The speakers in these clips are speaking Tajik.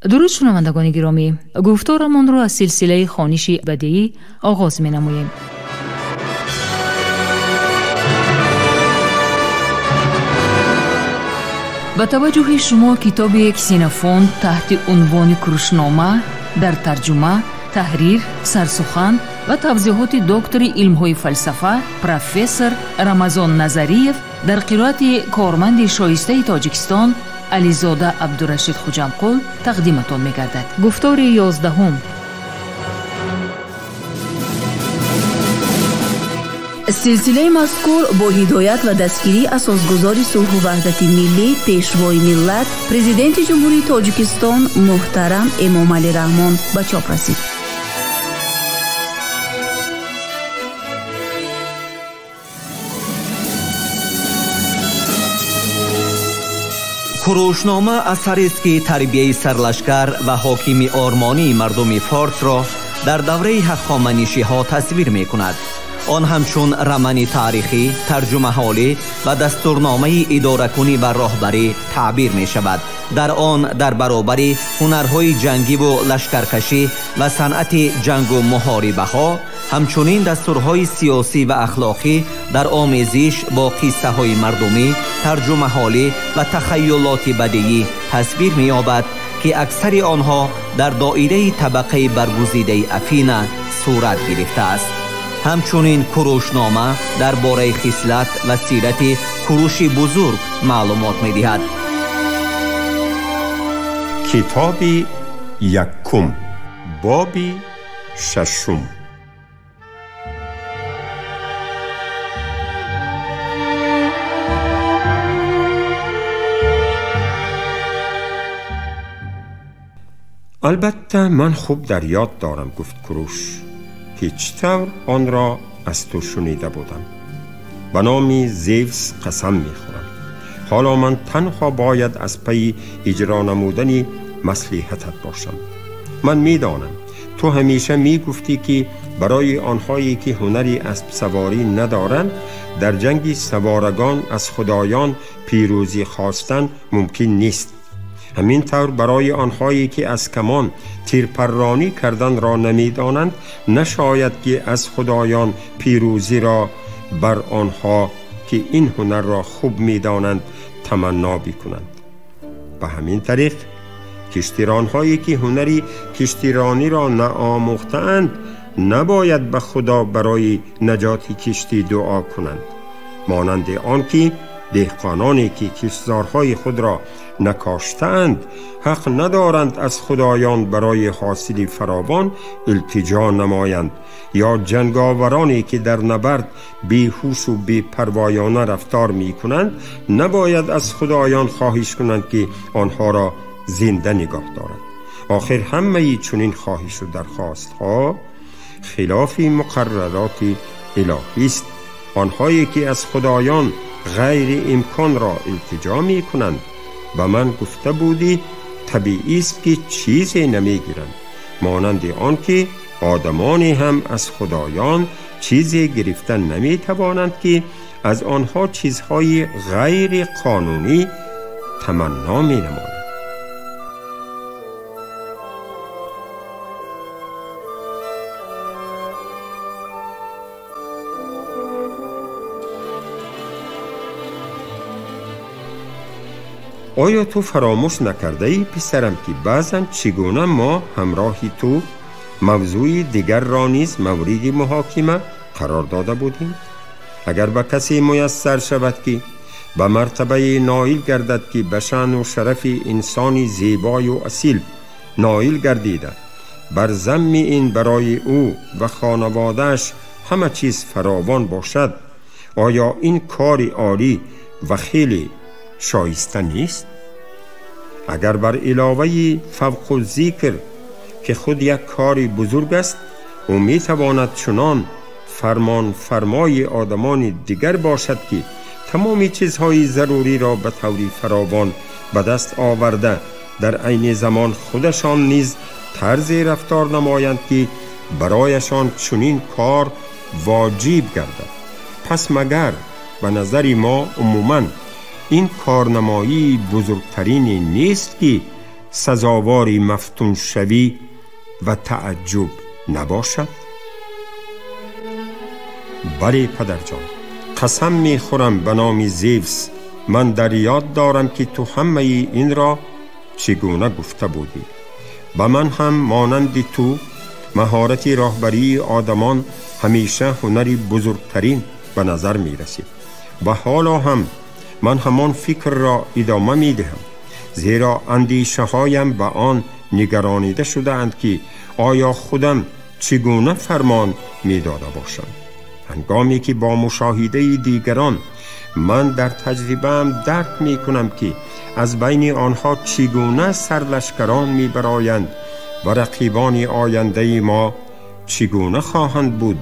Дуруд, шунавандагони гиромӣ, гуфторамонро аз силсилаи хониши бадеӣ оғоз менамоем. Ба таваҷҷӯҳи шумо китоби Ксенофонт таҳти унвони Курушнома дар тарҷума, таҳрир, сарсухан ва тавзеҳоти доктори илмҳои фалсафа, профессор Рамазон Назариев дар қироати корманди шоистаи Тоҷикистон Ализода Абдурашид Хуҷамқул тақдиматон мегардад. Гуфтори 11. Силсилаи мазкур бо ҳидоят ва дастгирии асосгузори сулҳу ваҳдати миллӣ, пешвои миллат, президенти Ҷумҳурии Тоҷикистон муҳтарам Эмомалӣ Раҳмон ба чоп расид. Курушнома асарест, ки тарбияи сарлашкар ва ҳокими ормонии мардуми форсро дар давраи ҳахоманишиҳо тасвир мекунад. Он ҳамчун романи таърихӣ, тарҷумаҳолӣ ва дастурномаи идоракунӣ ва роҳбарӣ таъбир мешавад. Дар он дар баробари ҳунарҳои ҷангиву лашкаркашӣ ва санъати ҷангу муҳорибаҳо, ҳамчунин дастурҳои сиёсӣ ва ахлоқӣ дар омезиш бо қиссаҳои мардумӣ, тарҷумаҳолӣ ва тахайюлоти бадеӣ тасвир меёбад, ки аксари онҳо дар доираи табақаи баргузидаи Афина сурат гирифтааст. Ҳамчунин Курушнома дар бораи хислат ва сирати Куруши бузург маълумот медиҳад. Китоби якум, боби шашум. Албатта, ман хуб дар ёд дорам, гуфт Куруш, ки чӣ тавр онро аз ту шунида будам. Ба номи Зевс қасам мехӯрам, ҳоло ман танҳо бояд аз пайи иҷро намудани маслиҳатат бошам. Ман медонам, ту ҳамеша мегуфтӣ, ки барои онҳое ки ҳунари аспсаворӣ надоранд, дар ҷанги саворагон аз худоён пирӯзӣ хостан мумкин нест. Ҳамин тавр барои онҳое ки аз камон тирпарронӣ карданро намедонанд, нашояд ки аз худоён пирӯзиро бар онҳо ки ин ҳунарро хуб медонанд таманно бикунанд. Ба ҳамин тариқ киштиронҳое ки ҳунари киштирониро наомӯхтаанд, набояд ба худо барои наҷоти киштӣ дуо кунанд, монанди он ки деҳқононе ки киштзорҳои худро накоштаанд ҳақ надоранд аз худоён барои ҳосили фаровон илтиҷо намоянд, ё ҷанговароне ки дар набард беҳушу бепарвоёна рафтор мекунанд набояд аз худоён хоҳиш кунанд ки онҳоро зинда нигоҳ дорад. Охир ҳамаи чунин хоҳишу дархостҳо хилофи муқаррароти илоҳист. Онҳое ки аз худоён ғайри имконро илтиҷо мекунанд, ба ман гуфта будӣ, табиист ки чизе намегиранд, монанди он ки одамоне ҳам аз худоён чизе гирифта наметавонанд ки аз онҳо чизҳои ғайри қонунӣ таманно менамоянд. Оё ту фаромӯш накардаӣ, писарам, ки баъзан чӣ гуна мо ҳамроҳи ту мавзӯи дигарро низ мавриди муҳокима қарор дода будем? Агар ба касе муяссар шавад ки ба мартабаи ноил гардад, ки ба шаъну шарафи инсони зебою асил ноил гардида, бар замми ин барои ӯ ва хонаводааш ҳама чиз фаровон бошад, оё ин кори олӣ ва хеле шоиста нест? Агар бар иловаи фавқу зикр, ки худ як кори бузург аст, ӯ метавонад чунон фармонфармои одамони дигар бошад, ки тамоми чизҳои заруриро ба таври фаровон ба даст оварда, дар айни замон худашон низ тарзе рафтор намоянд, ки барояшон чунин кор воҷиб гардад. Пас магар ба назари мо умуман ин корнамоии бузургтарине нест, ки сазовори мафтуншавӣ ва таъаҷҷуб набошад? Бале, падарҷон, қасам мехӯрам ба номи Зевс, ман дар ёд дорам ки ту ҳамаи инро чӣ гуна гуфта будӣ. Ба ман ҳам монанди ту маҳорати роҳбарии одамон ҳамеша ҳунари бузургтарин ба назар мерасид ва ҳоло ҳам ман ҳамон фикрро идома медиҳам, зеро андешаҳоям ба он нигаронида шудаанд ки оё худам чӣ гуна фармон медода бошам. Ҳангоме ки бо мушоҳидаи дигарон ман дар таҷрибаам дарк мекунам ки аз байни онҳо чӣ гуна сарлашкарон мебароянд ва рақибони ояндаи мо чӣ гуна хоҳанд буд,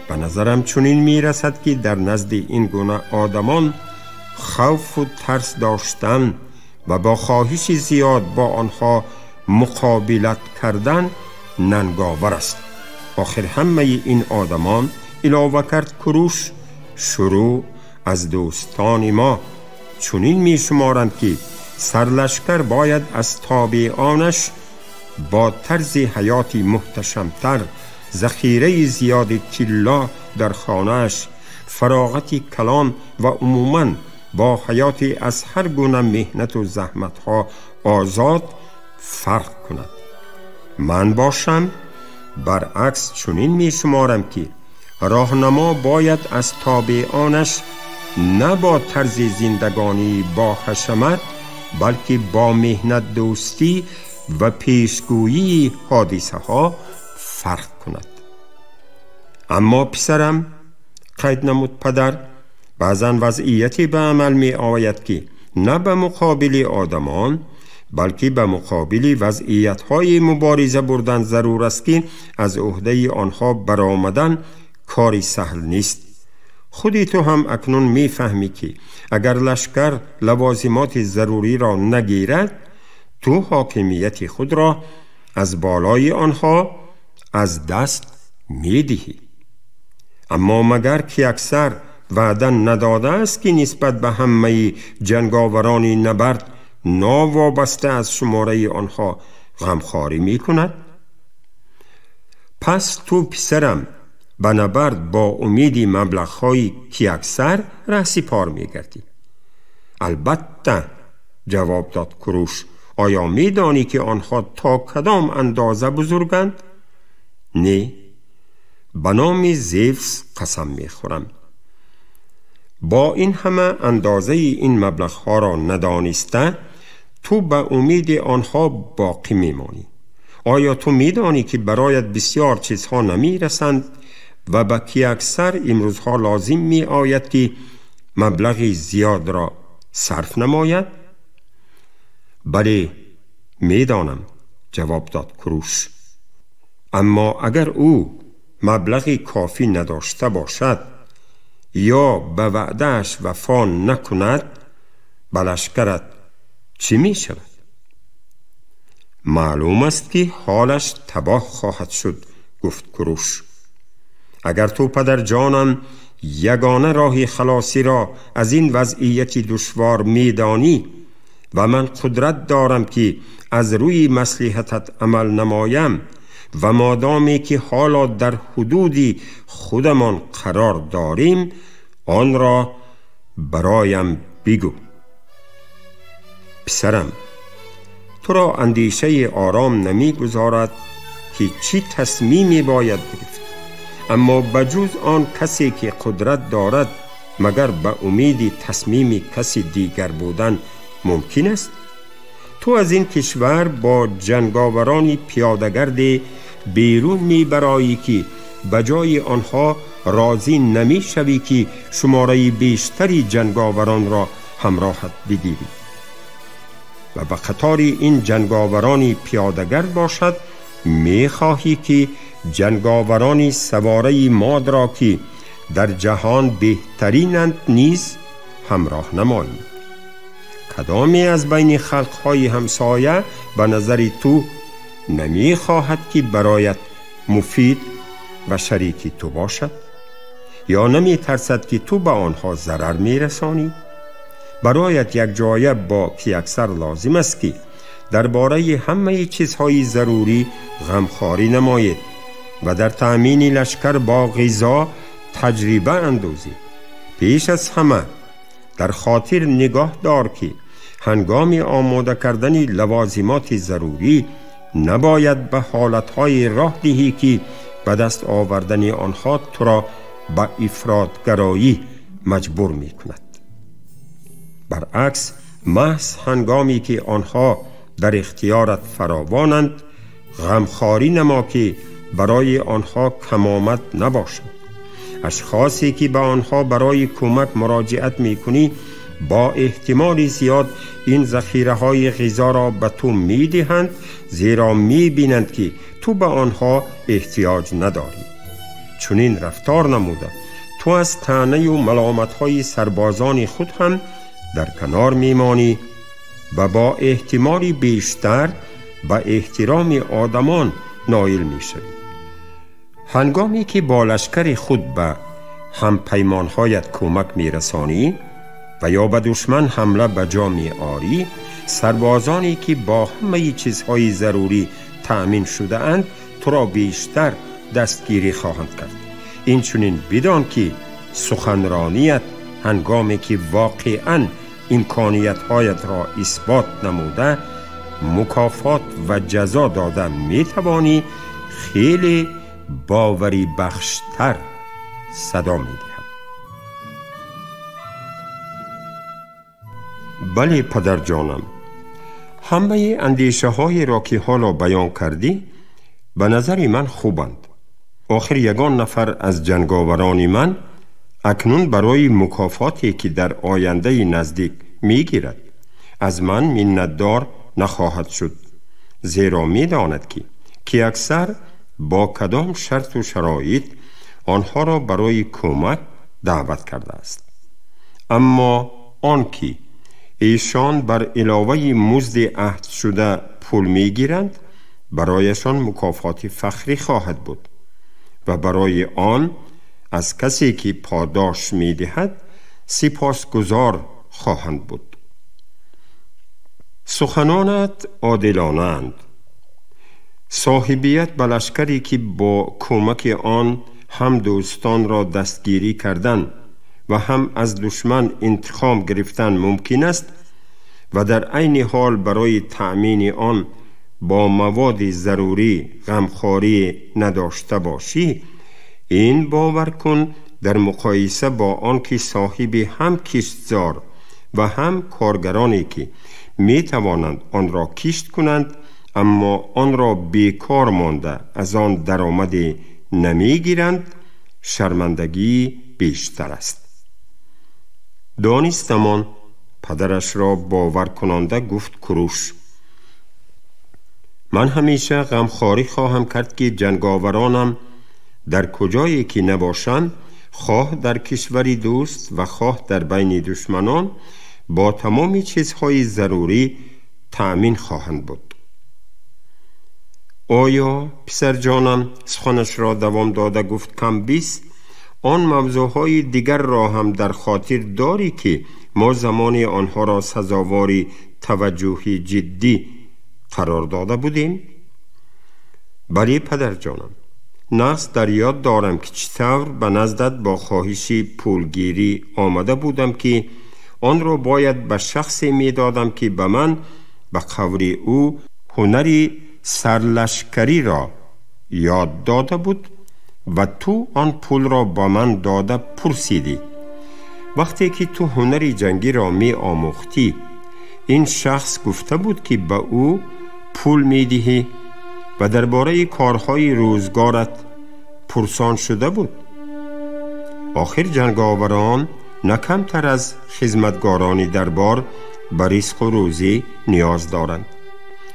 ба назарам чунин мерасад ки дар назди ин гуна одамон хавфу тарс доштан ва бо хоҳиши зиёд бо онҳо муқобилат кардан нанговар аст. Охир ҳамаи ин одамон, илова кард Куруш, шурӯъ аз дӯстони мо чунин мешуморанд ки сарлашкар бояд аз тобеонаш бо тарзи ҳаёти муҳташамтар, захираи зиёди тилло дар хонааш, фароғати калон ва умуман бо ҳаёти аз ҳар гуна меҳнату заҳматҳо озод фарқ кунад. Ман бошам баръакс чунин мешуморам ки роҳнамо бояд аз тобеонаш на бо тарзи зиндагонӣ бо ҳашамат, балки бо меҳнатдӯстӣ ва пешгӯии ҳодисаҳо фарқ кунад. Аммо писарам, қайд намуд падар, баъзан вазъияте ба амал меояд ки на ба муқобили одамон, балки ба муқобили вазъиятҳои мубориза бурдан зарур аст ки аз ӯҳдаи онҳо баромадан кори саҳл нест. Худи ту ҳам акнун мефаҳмӣ ки агар лашкар лавозимоти заруриро нагирад, ту ҳокимияти худро аз болои онҳо аз даст медиҳӣ. Аммо магар Киаксар ваъда надодааст ки нисбат ба ҳамаи ҷанговарони набард новобаста аз шумораи онҳо ғамхорӣ мекунад? Пас ту, писарам, ба набард бо умеди маблағҳои Киаксар раҳсипор мегардӣ. Албатта, ҷавоб дод Куруш, оё медонӣ ки онҳо то кадом андоза бузурганд? Не, ба номи Зевс қасам мехӯрам. Бо ин ҳама андозаи ин маблағҳоро надониста, ту ба умеди онҳо боқӣ мемонӣ. Оё ту медонӣ ки бароят бисёр чизҳо намерасанд ва ба Киаксар имрӯзҳо лозим меояд ки маблағи зиёдро сарф намояд? Бале, медонам, ҷавоб дод Куруш. Аммо агар ӯ маблағи кофӣ надошта бошад ё ба ваъдааш вафо накунад, ба лашкарат чӣ мешавад? Маълум аст ки ҳолаш табоҳ хоҳад шуд, гуфт Куруш. Агар ту, падарҷонам, ягона роҳи халосиро аз ин вазъияти душвор медонӣ ва ман қудрат дорам ки аз рӯи маслиҳатат амал намоям ва модоме ки ҳоло дар ҳудуди худамон қарор дорем, онро бароям бигӯ. Писарам, туро андешаи ором намегузорад ки чӣ тасмиме бояд гирифт. Аммо ба ҷуз он касе ки қудрат дорад, магар ба умеди тасмими каси дигар будан мумкин аст? Ту аз ин кишвар бо ҷанговарони пиёдагарде берун мебароӣ ки ба ҷои онҳо розӣ намешавӣ ки шумораи бештари ҷанговаронро ҳамроҳат бигирӣ ва ба қатори ин ҷанговарони пиёдагард бошад, мехоҳӣ ки ҷанговарони савораи модро ки дар ҷаҳон беҳтаринанд низ ҳамроҳ намоӣ. Кадоме аз байни халқҳои ҳамсоя ба назари ту намехоҳад ки бароят муфид ва шарики ту бошад? Ё наметарсад ки ту ба онҳо зарар мерасонӣ? Бароят якҷоя бо Киаксар лозим аст ки درباره همه چیزهای ضروری غمخواری نمایید و در تأمین لشکر با غذا تجربه اندوزید. پیش از همه در خاطر نگاه دار که هنگام آماده کردن لوازمات ضروری نباید به حالتهای راه دهی که به دست آوردن آنها تو را به افراط‌گرایی مجبور می کند. برعکس، محض هنگامی که آنها در اختیارت فراوانند، غمخواری نما که برای آنها کمامت نباشد. اشخاصی که به آنها برای کمک مراجعت می کنی با احتمال زیاد این ذخیره های غذا را به تو می دهند، زیرا می بینند که تو به آنها احتیاج نداری. چنین رفتار نموده تو از طعنه و ملامت های سربازان خود هم در کنار می مانی و با احتمال بیشتر به احترام آدمان نایل می شوی. هنگامی که با لشکر خود به همپیمانهایت کمک می رسانی و یا به دشمن حمله به جا می آری، سربازانی که با همه چیزهای ضروری تأمین شده اند تو را بیشتر دستگیری خواهند کرد. این چنین بدان که سخنرانیت هنگامی که واقعاً امکانیت‌هایت را اثبات نموده مکافات و جزا داده می توانی، خیلی باوری بخشتر صدا می دهد. بله پدر جانم، همه اندیشه های را که حالا بیان کردی به نظر من خوبند. آخر یگان نفر از جنگاوران من اکنون برای مکافاتی که در آینده نزدیک میگیرد از من منتدار نخواهد شد، زیرا میداند که اکثر با کدام شرط و شرایط آنها را برای کمک دعوت کرده است. اما آنکه ایشان بر علاوه مزد عهد شده پول میگیرند برایشان مکافات فخری خواهد بود و برای آن از کسی که پاداش میدهد سپاسگزار خواهند بود. سخنانت عادلانه اند. صاحبیت به لشکری که با کمک آن هم دوستان را دستگیری کردن و هم از دشمن انتقام گرفتن ممکن است و در عین حال برای تأمین آن با مواد ضروری غمخواری نداشته باشی، این باور کن در مقایسه با آن که صاحب هم کشتزار و هم کارگرانی که می توانند آن را کشت کنند اما آن را بیکار مانده از آن درآمد نمی گیرند، شرمندگی بیشتر است. دانستمان پدرش را باور کننده گفت کوروش، من همیشه غمخواری خواهم کرد که جنگاورانم در کجایی که نباشند، خواه در کشوری دوست و خواه در بین دشمنان، با تمام چیزهای ضروری تأمین خواهند بود. آیا پسر جانم، سخنش را دوام داده گفت کامبیز، آن موضوعهای دیگر را هم در خاطر داری که ما زمان آنها را سزاوار توجه جدی قرار داده بودیم؟ بله پدر جانم، نقص در یاد دارم که چطور به نزدت با خواهش پولگیری آمده بودم که آن را باید به شخصی می دادم که به من به قول او هنری سرلشکری را یاد داده بود و تو آن پول را با من داده پرسیدی. وقتی که تو هنر جنگی را می آموختی، این شخص گفته بود که به او پول می دهی و درباره کارهای روزگارت پرسان شده بود. آخر جنگاوران نه کمتر از خدمتگاران دربار به رزق و روزی نیاز دارند.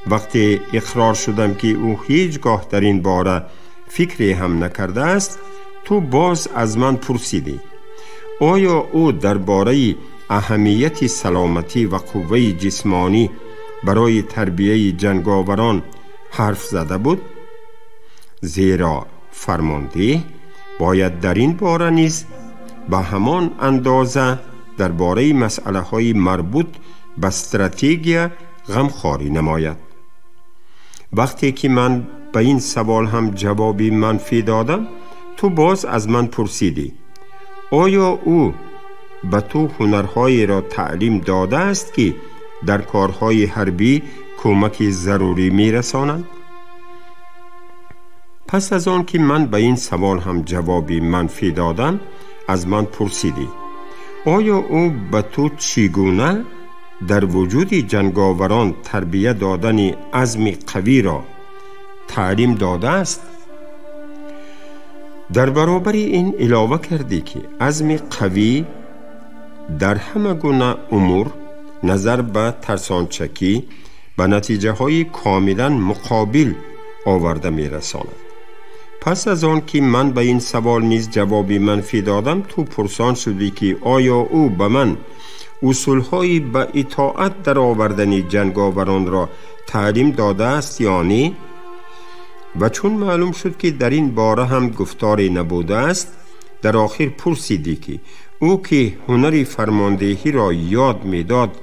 وقتی اقرار شدم که او هیچگاه در این باره فکری هم نکرده است، تو باز از من پرسیدی آیا او درباره اهمیت سلامتی و قوه جسمانی برای تربیه جنگاوران حرف زده بود؟ زیرا فرمانده باید در این باره نیز به همان اندازه درباره مسئله های مربوط به استراتژی غمخواری نماید. وقتی که من به این سوال هم جوابی منفی دادم، تو باز از من پرسیدی آیا او به تو هنرهایی را تعلیم داده است که در کارهای حربی کمک ضروری میرسانند؟ پس از آن که من به این سوال هم جوابی منفی دادم، از من پرسیدی آیا او به تو چگونه در وجود جنگاوران تربیه دادن عزم قوی را تعلیم داده است؟ در برابر این علاوه کردی که عزم قوی در همه گونه امور نظر به ترسانچکی به نتیجه های کاملا مقابل آورده می رساند. پس از آن که من به این سوال نیز جوابی منفی دادم، تو پرسان شدی که آیا او به من اصولهای به اطاعت در آوردن جنگاوران را تعلیم داده است یا نه؟ و چون معلوم شد که در این باره هم گفتاری نبوده است، در آخر پرسیدی که او که هنر فرماندهی را یاد میداد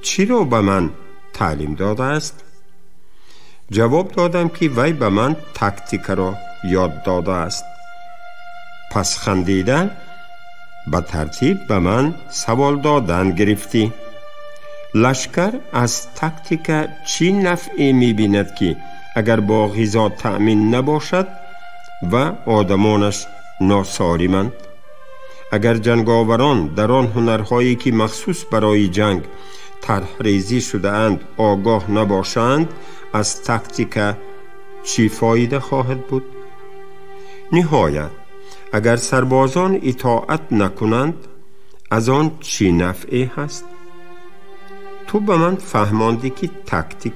چی را به من تعلیم داده است؟ جواب دادم که وی به من تاکتیک را یاد داده است. پس خندیده به ترتیب به من سوال دادن گرفتی. لشکر از تاکتیک چی نفعی میبیند که اگر با غذا تأمین نباشد و آدمانش ناسالمند؟ اگر جنگاوران در آن هنرهایی که مخصوص برای جنگ طرح‌ریزی شده اند آگاه نباشند، از تاکتیک چی فایده خواهد بود؟ نهایت اگر سربازان اطاعت نکنند از آن چی نفعی هست؟ تو به من فهماندی که تاکتیک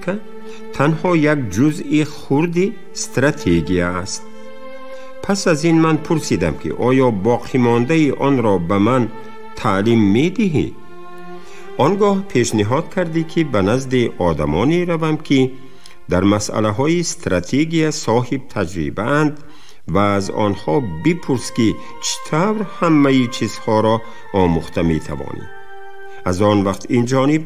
تنها یک جزء خرد استراتژی است. پس از این من پرسیدم که آیا باقی مانده آن را به من تعلیم می دهی؟ آنگاه پیشنهاد کردی که به نزد آدمانی روم که در مسئله های استراتژی صاحب تجربه اند و از آنها بپرس که چطور همه چیزها را آموخته می توانی. از آن وقت این جانب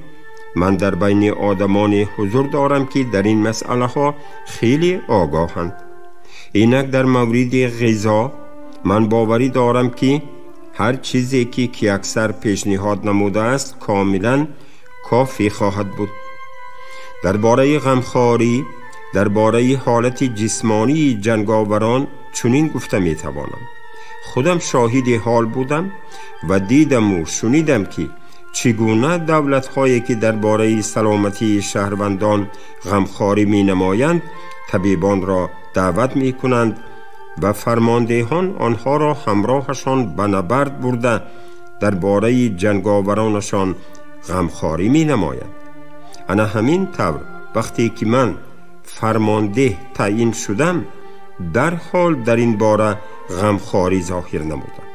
من در بین آدمان حضور دارم که در این مسئله ها خیلی آگاهند. اینک در مورد غذا من باوری دارم که هر چیزی که کیاکسر پیشنهاد نموده است کاملا کافی خواهد بود. درباره غمخواری، درباره حالت جسمانی جنگاوران چنین گفته می توانم. خودم شاهد حال بودم و دیدم و شنیدم که چگونه دولت‌هایی که درباره سلامتی شهروندان غمخواری می نمایند طبیبان را دعوت می کنند و فرماندهان آنها را همراهشان به نبرد برده درباره جنگاورانشان غمخواری می نمایند. انا همین طور وقتی که من فرمانده تعیین شدم در حال در این باره غمخواری ظاهر نمودم.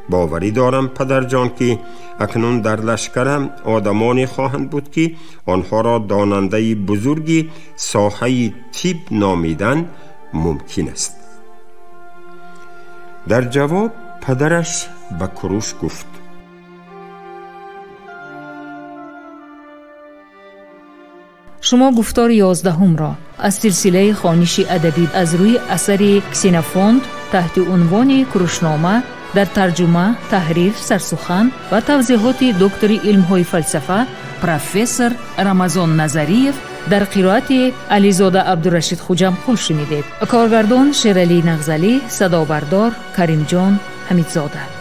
باوری دارم پدر جان که اکنون در لشکرم آدمانی خواهند بود که آنها را داننده بزرگی ساحه تیب نامیدن ممکن است. در جواب پدرش به کوروش گفت: شما گفتار 11 را از سلسله خوانش ادبی از روی اثر کسینوفونت تحت عنوان کوروشنامه در ترجمه، تحریر، سرسخن و توضیحات دکتر علم‌های فلسفه پروفسور رمضان نظریف در قرائت علیزاده عبدالرشید خوجامقul شنیدید. کارگردان شیرعلی نغزلی، صدابردار کریمجان حمیدزاده.